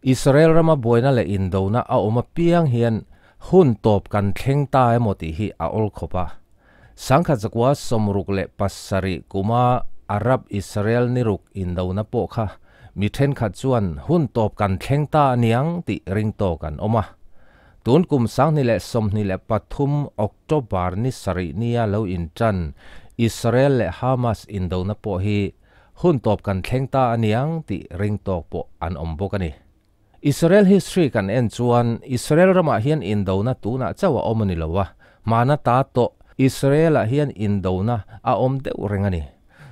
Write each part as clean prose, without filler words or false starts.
Israel rama buaina leh indona a awm apiang hian hun tawp kan thleng ta emaw tih hi a awl khawp a. 1967 kuma Arab-Israel niruk indona pawh kha mi thenkhat chuan hun tawp kan thleng ta aniang tih ring tawk an awm a. Tun kum 2023 October ni sarih nia lo intan Israel leh Hamas indona pawh hi hun tawp kan thleng ta aniang tih ring tawk pawh an awm bawk a ni. Israel history kan en chuan Israel ramah hian indona tunah chauh a awm a ni lo a, hmana ta tawh Israel-ah hian indona a awm deuh reng a ni.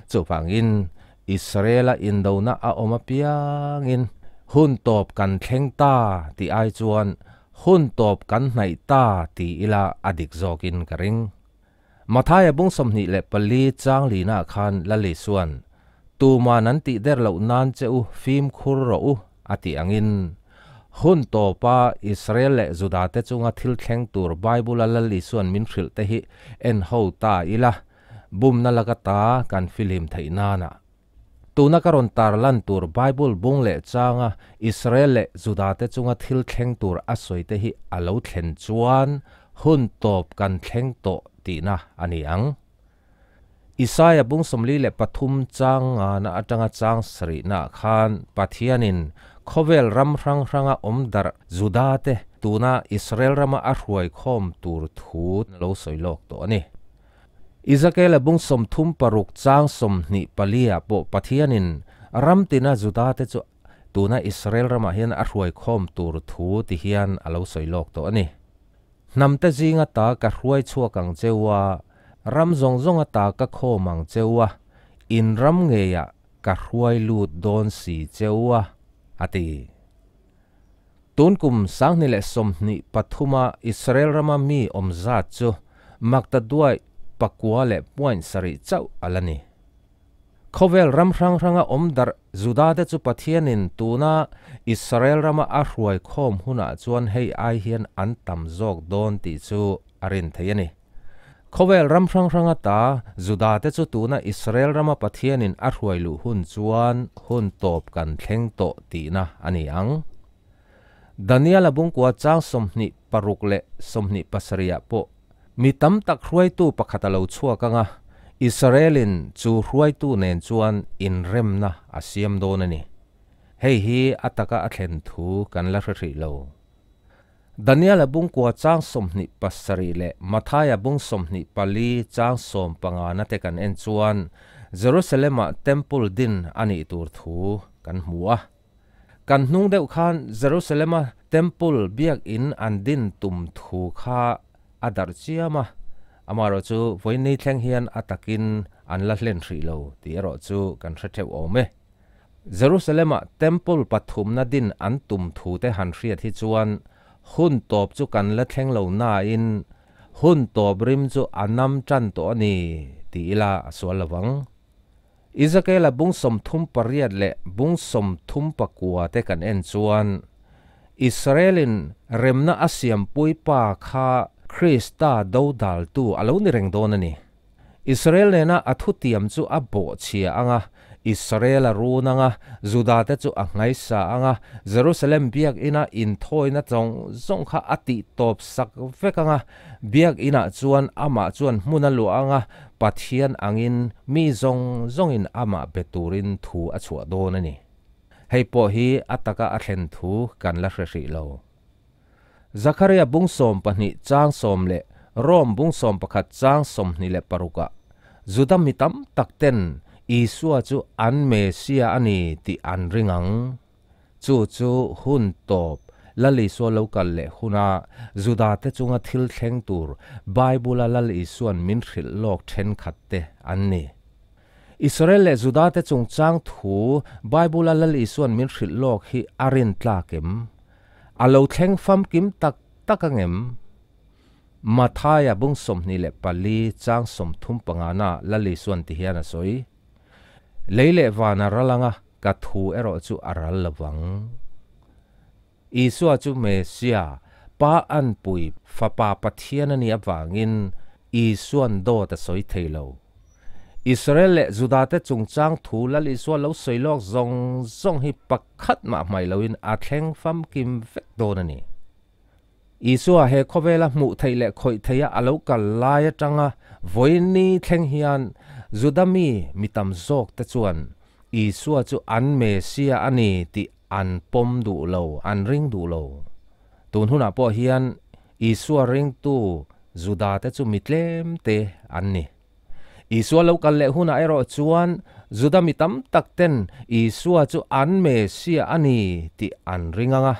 Chuvangin Israel-a indona a awm apiangin hun tawp kan thleng ta tih ai chuan hun tawp kan hnaih ta ti ila a dik zawkin ka ring. Mathaia bung 24 chang lina khan Lali chuan tuman an tih der loh nan che u fimkhur rawh u a tih angin hun tawpa Israel leh Juda te chunga thil thleng tur Bible-a Lali chuan min hrilh te hi en ho ta ila bumna laka ta kan filim theih nana. Tuna ka rawn tar lan tur Bible bung leh changa Israel leh Juda te chunga thil thleng tur a sawi te hi a lo thlen chuan hun tawp kan thleng tawh tihna a ni ang. Isaia bung 43 chang nga na atanga chang sarihna khan Pathianin khawvel ram hrang hranga awm darh Juda te tuna Israel rama a hruai khawm tur thu lo sawi lawk tawh a ni. Ezekiel bung 36 chang 24 ah pawh Pathianin ram tina Juda te chu tuna Israel rama hian a hruai khawm tur thu ti hian a lo sawi lawk tawh a ni. Hnam te zinga ta ka hruai chhuak ang cheua, ram zawng zawnga ta ka khawm ang cheua, in ram ngeia ka hruai lut dawn si cheua, a ti. Tun kum 2023 Israel rama mi awm zat chu makta duai pakua leh point sarih chauh a la ni. Khawvel ram hrang hranga awm darh Juda te chu Pathianin tuna Israel rama a hruai khawm hunah chuan hei ai hian an tam zawk dawn tih chu a rin thei a ni. Khawvel ram hrang hranga ta Juda te chu tuna Israel rama Pathianin a hruai luh hun chuan hun tawp kan thleng tawh tihna a ni ang. Daniel-a bungkua chang 26 leh 27 pawh mi tam tak hruaitu pakhat a lo chhuak anga Israelin chu hruaitu nen chuan inremna a siam dawn a ni. Hei hi a taka a thlen thu kan la hre hrih lo. Daniel-a bungkua chang 27 leh Mathaia bung 24 chang 15 na te kan en chuan Jerusalem-ah temple din a nih tur thu kan hmu a. Kan hnung deuh khan Jerusalem-a temple biak in an din tum thu kha a darh chiam a. Amaro chu voini thleng hian a takin an la hlen hrih lo tih erawh chu kan hre theuh awm e. Jerusalem-ah temple pathumna din an tum thu te han hriat hi chuan hun tawp chu kan la thleng lo na in hun tawp rim chu a nam tan tawh a ni ti ila a sual lovang. Ezekiel-a bung 38 leh bung 34 te kan en chuan Israelin remna a siam puipa kha Krista do dal tu a lo ni reng dawn a ni. Israel nena a thu tiam chu a bawh chhia anga, Israel a run anga, Juda te chu a ngaisa anga, Jerusalem biak ina inthawina zawng zawng kha a tih tawp sak vek anga, biak inah chuan amah chuan hmun a luah anga, Pathian angin mi zawng zawngin amah be turin thu a chhuah dawn a ni. Hei pawh hi a taka a thlen thu kan la hre hrih lo. Zakaria bung 12 chang 10 leh Rom bung 11 chang 26 Juda mi tam tak ten Isua chu an Mesia ani ti an ringang. Chu chu hun tawp Lal Isua lo kal leh huna Juda te chunga thil thleng tur Bible-a Lal Isuan min hrilh lawk thenkhat te an ni. Israel leh Juda te chung chang thu Bible-a Lal Isuan min hrilh lawk hi a rin tlakem. A lo thleng fam kim tak tak angem. Mathaia bung 24 chang 35 na Lal Isuan ti hian a sawi. Leile vana ralanga ka thu erawh chu a ral lovang. Isua chu Mesia pa an pui fapa Pathian ani awangin Isuan do ta sawi thei lo. Israel leh Judate chungchang thu Lal Isua lo sawi lawk zawng zawng hi pakhat mah hmaih loin a thleng famkim vek dawn a ni. Isua he khawvela hmuh theih leh khawih theiha a lo kal lai atanga vawiin ni thleng hian Juda mi mi tam zawk te chuan Isua chu an Mesia a ni tih an pawm duh lo, an ring duh lo. Tun hunah pawh hian Isua ringtu Juda te chu mi tlem te an ni. Isua lo kal leh hunah erawh chuan Juda mi tam tak ten Isua chu an Mesia a ni tih an ring ang a.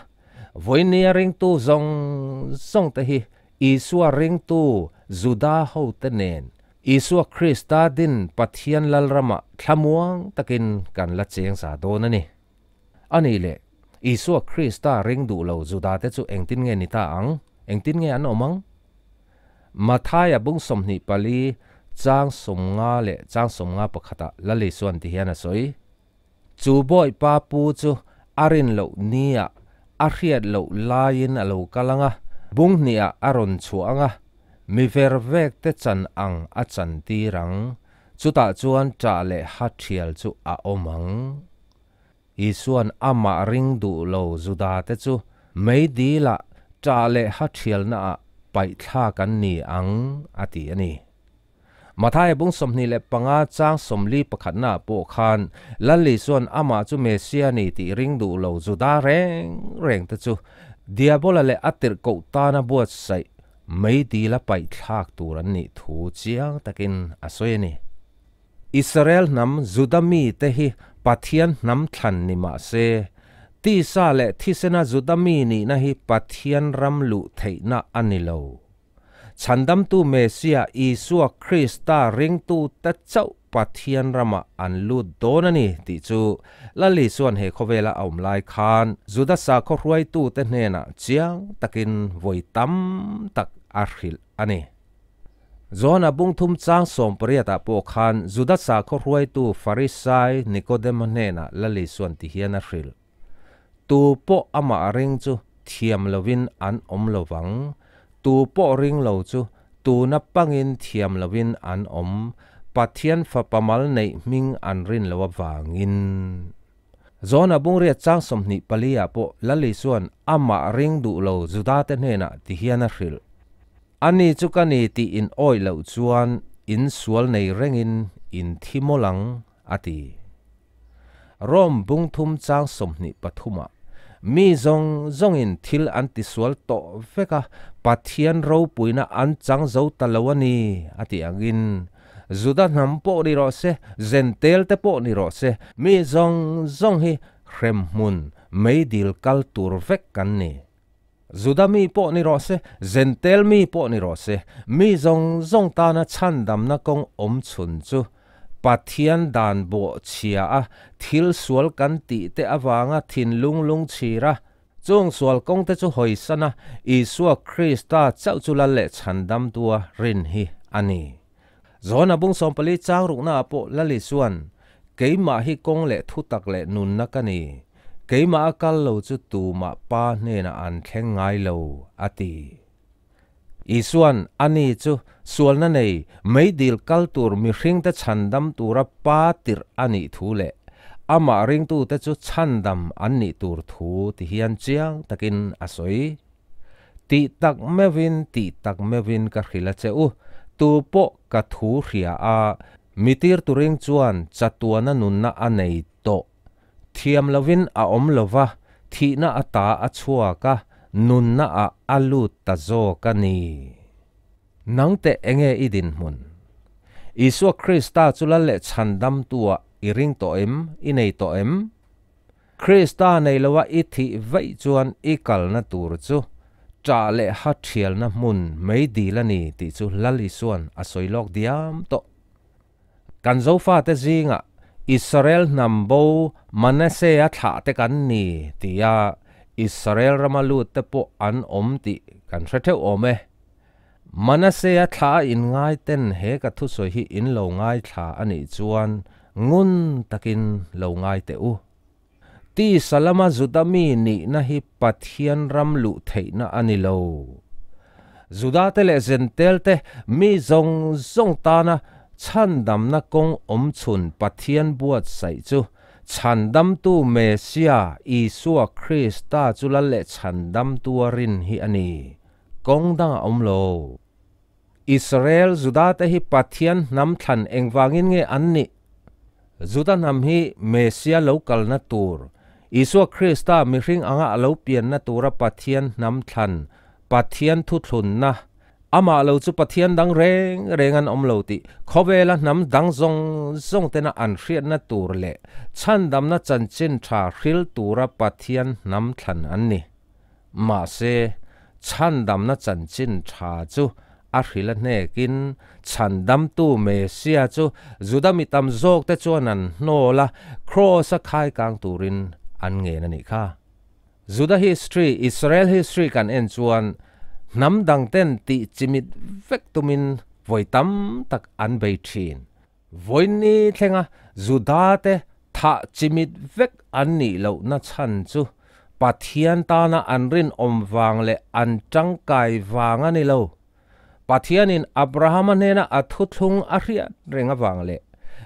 Vawinia ringtu zawng zawng te hi Isua ringtu Juda ho te nen Isua Krista din Pathian Lalramah thlamuang takin kan la cheng za dawn a ni. A nih leh, Isua Krista ring duh lo Judate chu engtin nge ni ta ang? Engtin nge an awm ang? Mathaia bung 24 chang 50 leh chang 51ah Lal Isuan ti hian a sawi. Chu Bawipa pu chu a rin loh nia a hriat loh laiin a lo kal ang a, bung hnihah a rawn chhuah ang a, mi ver vek te chan ang a chan tir ang, chutah chuan ṭah leh ha ṭhial chu a awm ang. Isuan amah ring duh lo Judate chu meidilah ṭah leh ha ṭhialnaah paihthlak an ni ang a ti a ni. Mathaia bung 25 chang 41naah pawh khan Lal Isuan amah chu Mesia ni tih ring duh lo Juda reng reng te chu Diabola leh a tirhkoh tana buatsaih meidila paihthlak tur an nih thu chiang takin a sawi a ni. Israel hnam Juda mite hi Pathian hnam thlan ni mah se, tisa leh thisena Juda mi nihna hi Pathian ram luh theihna a ni lo. Chhandamtu Mesia Isua Krista ringtute chauh Pathian ramah an lut dawn a ni tih chu Lal Isua'n he khawvela a awm lai khan Juda sakhaw hruaitute hnenah chiang takin vawi tam tak a hrilh a ni. Johana bung thum chang 18ah pawh khan Juda sakhaw hruaitu Farisai Nikodema hnenah Lal Isua'n ti hian a hrilh. Tu pawh amah ring chu thiam lovin an awm lo vang, tu pawh ring lo chu tuna pangin thiam lovin an awm, Pathian Fapa mal neih hming an rin lo avangin. Johana bungriat chang 24ah pawh Lal Isua'n amah ring duh lo Judate hnenah ti hian a hrilh, Ani chu ka ni tih in awih loh chuan in sual nei rengin in thi mawlh ang, a ti. Rome bung thum chang 23ah, Mi zawng zawngin thil an tisual tawh vek a, Pathian ropuina an chang zo ta lo a ni, a ti angin, Juda hnam pawh ni rawh se, Zentel te pawh ni rawh se, mi zawng zawng hi hremhmun meidil kal tur vek kan ni. Juda mi pawh ni rawh se, Zentel mi pawh ni rawh se, mi zawng zawng tana chhandamna kawng awm chhun chu Pathian dan bawh chhia a, thil sual kan tih te avanga thinlung lung chhir a, chung sual kawng te chu hawisan a, Isua Krista chauh chu lal leh chhandamtua rin hi a ni. Johana bung 14 chang ruknaah pawh Lal Isua'n, Keimah hi kawng leh thutak leh nunna ka ni. Keimah a kal lo chu tumah Pa hnenah an thleng ngai lo, a ti. Isua'n ani chu sualna nei meidil kal tur mihringte chhandam tura Pa tirh a nih thu leh amah ringtute chu chhandam an nih tur thu ti hian chiang takin a sawi. Tih tak meuhin tih tak meuhin ka hrilh a che u, tu pawh ka thu hria a, mi tir turing chuan chatuana nunna a nei tawh. Thiam lovin a awm lova, thihna ata a chhuak a, nunna ah a lut ta zawk a ni. Nang teh enge i dinhmun? Isua Krista chu lal leh chhandamtua i ring tawh em? I nei tawh em? Krista nei loa i thih vaih chuan i kalna tur chu ṭah leh ha ṭhialna hmun meidil a ni tih chu Lal Isua'n a sawi lawk diam tawh. Kan Zofate zingah Israel hnam bo Manasseh-a thlah te kan ni tia Israel rama lut te pawh an awm tih kan hre theuh awm e. Manasseh-a thlah a inngai ten he ka thusawi hi in lo ngaithla a nih chuan ngun takin lo ngai teh u. Tisa lama Juda mi nihna hi Pathian ram luh theihna a ni lo. Judate leh Zentelte mi zawng zawng tana Chhandamna kawng awmchhun Pathian buatsaih chu Chhandamtu Messia, Isua Krista chu Lal leh Chhandamtua rin hi a ni. Kawng dang a awm lo. Israel, Juda te hi Pathian hnam thlan engvangin nge an nih? Juda hnam hi Messia lo kalna tur, Isua Krista mihring anga a lo pianna tura Pathian hnam thlan, Pathian thuthlunna, amah lo chu Pathian dang reng reng an awm lo tih khawvela hnam dang zawng zawng tena an hriatna tur leh chhandamna chanchin tha hril tura Pathian hnam thlan an ni. Mahse, chhandamna chanchin tha chu a hril a hnekin, chhandamtu Messia chu Juda mi tam zawkte chuan an hnawl a, Kraws-a khaikang turin an ngen a nih kha. Juda history, Israel history kan en chuan hnam dangten tih chimit vek tumin vawi tam tak an bei thin. Vawiinni thlenga Judate thah chimit vek an nih lohna chhan chu Pathian tana an rinawm vang leh an tangkai vang a ni lo. Pathianin Abrahama hnena a thuthlung a hriat reng avang leh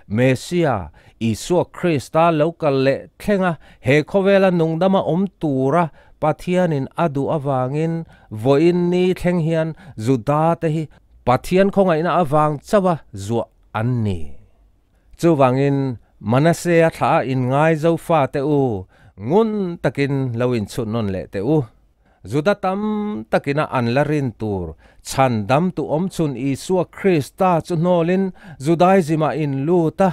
Messia, Isua Krista lo kal leh thlenga he khawvela nungdama awm tura Pathianin a duh avangin vawiinni thleng hian Judate hi Pathian khawngaihna avang chauha zuah an ni. Chuvangin, Manasea thla a inngai zo fate u, ngun takin lo inchhut nawn leh teh u. Juda tam takina an la rin tur, chhandam tu awm chhun Isua Krista chu hnawlin Judaism-ah in lut a.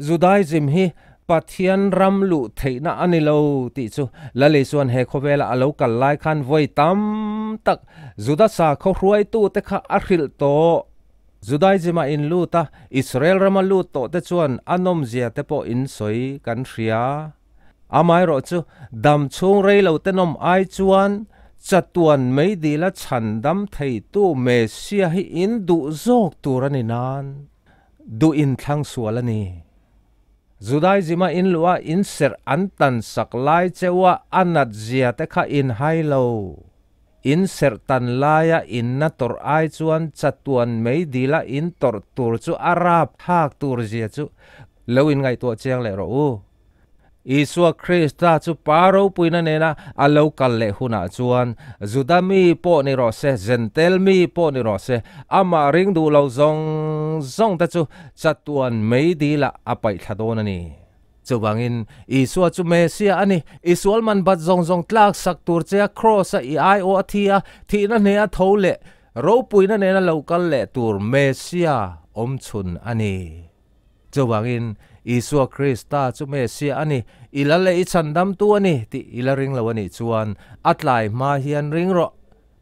Judaism hi Pathian ram luh theihna a ni lo tih chu Lali chuan he khawvela a lo kal lai khan vawi tam tak Juda sakhaw hruaitute kha a hrilh tawh. Judaism-ah in lut a, Israel rama lut tawh te chuan a nawmzia te pawh in sawi kan hria. Amaherawh chu dam chhung rei lo te nawm ai chuan chatuan meidila chhandam theitu Messiah hi in duh zawk tur a ni nan duh inthlang sual a ni. Judaism-a in luh a in serh an tan sak lai cheu a a nat zia te kha in hai lo. In serh tan laia in na tawrh ai chuan chatuan mei dila in tawrh tur chu a rap thlak tur zia chu lo in ngaihtuah chiang leh rawh u. Isua Krista chu Pa ropuina nena a lo kal leh hunah chuan Juda mi pawh ni rawh se, Jentail mi pawh ni rawh se, amah ring duh lo zawng zawng te chu chatuan mei dilah a paih thla dawn a ni. Chuvangin, Isua chu Messiah a ni. I sual man bat zawng zawng tlak sak tur che a Kraws-a i aiawh a thi a, thihna hne a tho leh ropuina nena lo kal leh tur Messiah awmchhun a ni. Chuvangin, Isua Krista chu Messiah a ni, i la leh i chhandamtu a ni tih i la ring lo a nih chuan a tlai hma hian ring rawh.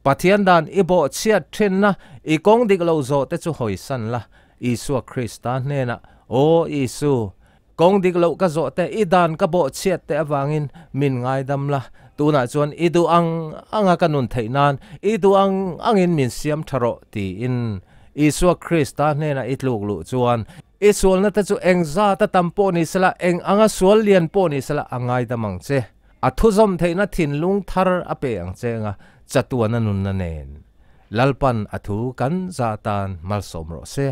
Pathian dan i bawhchhiat thinna, i kawng dik lo zawh te chu hawisan la, Isua Krista hnenah, Aw Isu, kawng dik loh ka zawh te, i dan ka bawhchhiat te avangin min ngaidam la, tunah chuan i duh ang anga ka nun theih nan, i duh ang angin min siam tha rawh tiin Isua Krista hnenah i tluk luh chuan i sualna te chu eng zat a tam pawh ni sela, eng anga sual lian pawh ni sela a ngaidam ang che. A thuzawm theihna thinlung thar a pe ang che anga chatuana nunna nen Lalpan a thu kan zah tan malsawm rawh se.